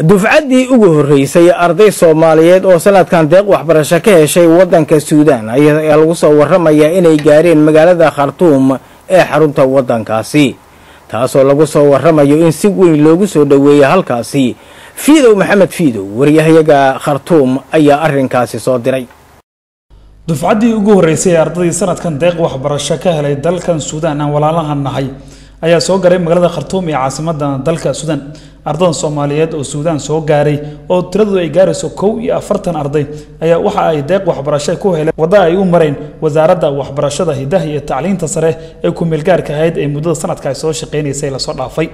Dufcaddii ugu horreysay arday Soomaaliyeed oo sanadkan deeq waxbarasho ka heshay waddanka Suudaan ayaa lagu soo warramayaa inay gaareen magaalada Khartuum ee xarunta waddankaasi, taasoo lagu soo warramayo in si weyn loogu soo dhoweeyay halkaasi. Fiidow Maxamed Fiidow, waryahayaga Khartuum, ayaa arrinkaasi soo diray. Dufcaddii ugu horreysay ee ardadii sanadkan deeq waxbarasho ka helay dalkan Suudaan aan walaalahan nahay ayaa soo garay magaalada Khartuum ee caasimadda dalka Suudaan. Ardadan Soomaaliyeed oo Suudaan soo gaaray oo tiradoodu ay gaarayso 41 arday ayaa waxa ay deeq waxbarasho ku heleen wadda ay u mareen wasaaradda waxbarashada, hidaha iyo tacliinta sare ee ku-meelgaarka ahayd ee muddada sanadka ay soo shaqeynaysay lasoo dhaafay.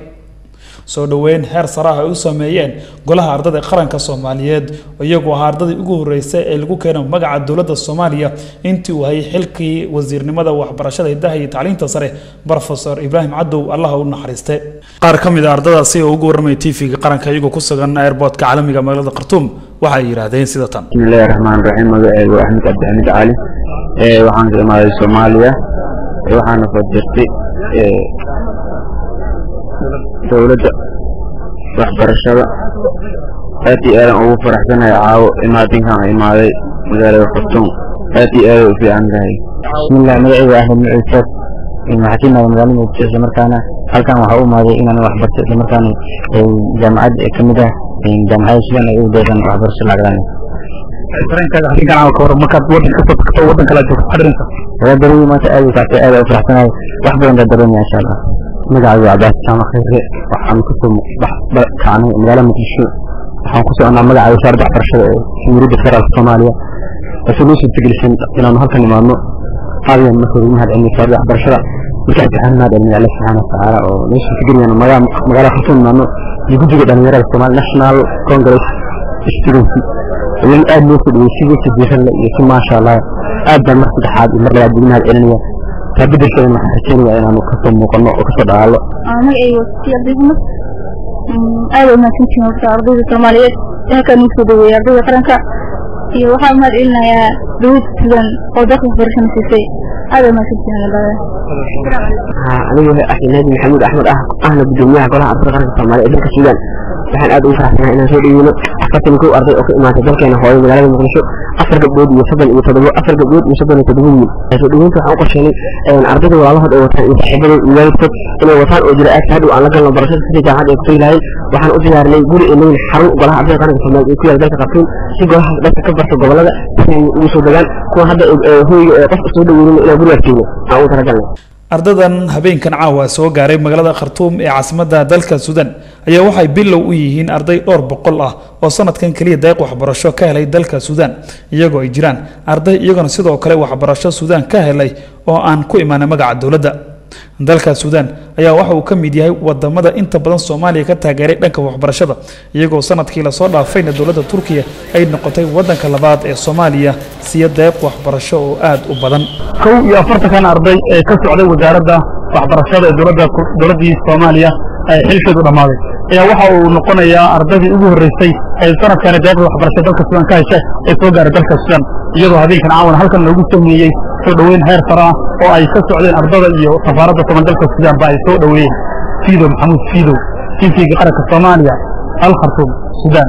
Soo dhoweyn heer saraha ay u sameeyeen golaha ardada qaranka Soomaaliyeed, iyagu ahaa ardadii ugu horreysay ee lagu keeno magaca dowladda Soomaaliya intii uu hayay xilkii wasiirnimada waxbarashada, hidaha iyo tacliinta sare, Professor Ibraahim Cadow, Allaha u naxariiste. Qaar ka mid a ardadaasi oo ugu warramaya TV-ga qaranka iyagoo ku sugan airportka caalamiga magaalada Khartuum waxa ay yidhaahdeen sida tan: Bismillahi raxmaan raxiim, magacaygu Axmed Cabdixamiid Cali, waxaan ka imaaday Soomaaliya, waxaana soo dirtay dowladda waxbarashada. Aad iyo aadan ugu faraxsanahay caawo imaatinkaan imaaday magaalada Khartuum, aad iyo aad u fiican tahay. Bismillah, magacaygu Axmed Maciise, waxaa ka imaaday magaalada Muqdisho, isla markaana halkan waxaa u imaaday inaan wax barto, isla markaana jaamacad ka mid ah jaamacada Sudan ay ugu deeqaan waxbarasho lacag la'aan. Dareenkaaga habeenkan caawa ka waran, markaad waddan ka soo tagto waddan kale aad joogto, maxaa dareemtaa? Waa dareemi maanta aad u kactay, aad u faraxsanahay, wax badan baa dareemaya insha Allah. Magacaygu Cabbaas Jaamac Khayre, waxaan kasoo kacnay magaalada Muqdisho, waxaan ku soconaa magaca wasaaradda waxbarashada ee Jamhuuriyadda Federaalka Soomaaliya taasoo noo suurtagelisay inaanu halkan imaadno. Aadayaan marka ugu mahad celinay wasaaradda waxbarashada, marka waxaan mahad celinay Alle subxaana watacaala oo noo suurtageliyay inaanu magaalada Khartuum imaadno, iyo guddiga dhalinyarada Somali National Congress Students idan aad loo soo dhawey si weji diiran leh iyo si maasha Allah. Aad baan mar saddexaad iyo mar labaad ugu mahad celinaya. Taa beddelkeeda waxaan rajeynaya inaanu kasoo muuqano oo kasoo dhalaalo. Magacaygu Siti Cabdi Maxamed, aad u mahadsantihiin horta ardayda Soomaaliyeed ee halkaan noo soo dhaweeyay, ardayda qaranka, iyo waxaan mahad celinayaa dowladda Suudaan oo deeq waxbarashana siisay. Aad u mahadsantihiin walaalaha. Anigu Axmed Naadi Maxamuud Axmed ah, ahna gudoomiyaha golaha ardayda qaranka Soomaaliya ee dalka Suudaan, waxaan aad ugu faraxsanahay inaan soo dhaweyno 41 arday oo ka imaatay dalkeena hooyo magaalada Muqdisho, 4 gabdhood iyo 37, 4 gabdhood iyo 37 wiil. Soo dhaweynta waxaan u qorsheynay ardayda walaalahood ay wataan iyo saaxiibadood iyo waalidkood inay wataan oo jira aadka hadhow aan la galno barashada sidii jaamacadda ay ku tagi lahayn. Waxaan u diyaarinay guri ay leeyihin xarun golaha ardayda qaranka Soomaaliya ee ku yaala dalka Khartuum, si golahaas dadka ka barta gobolada si ay ugu soo degaan kuwa hadda hoyga ee qof soo dhaweynayna inaan gurigaas geyno aan ugu talagalnay. Ardadan habeenkan caawa soo gaaray magaalada Khartuum ee caasimadda dalka Suudaan ayaa waxay bilow u yihiin arday dhowr boqol ah oo sanadkan keliya deeq waxbarasho ka helay dalka Suudaan, iyagoo ay jiraan arday iyagona sidoo kale waxbarasho Suudaan ka helay oo aan ku imaanay magaca dowladda. Dalka Suudaan ayaa waxa uu ka mid yahay wadamada inta badan Soomaaliya ka taageeray dhanka waxbarashada, iyagoo sanadkii lasoo dhaafayna dowladda Turkiya ay noqotay wadanka labaad ee Soomaaliya siiya deeq waxbarasho oo aada u badan. 41-kan arday ee ka socday wasaaradda waxbarashada ee dowladda dowladdii Soomaaliya ee xilkeedu dhammaaday ayaa waxa uu noqonayaa ardaydii ugu horreysay ee sanadkani deeqda waxbarashada dalka Suudaan ka hesha ee soo gaaray dalka Suudaan, iyadoo habeenkan caawan halkan loogu sameeyey soo dhoweyn heer sare ah oo ay ka socdeen ardada iyo safaaradda toban dalka Suudaan ba ay soo dhoweeyeen. Fiidow Maxamuud Fiidow, TV-ga qaranka Soomaaliya, Al Khartuum, Suudaan.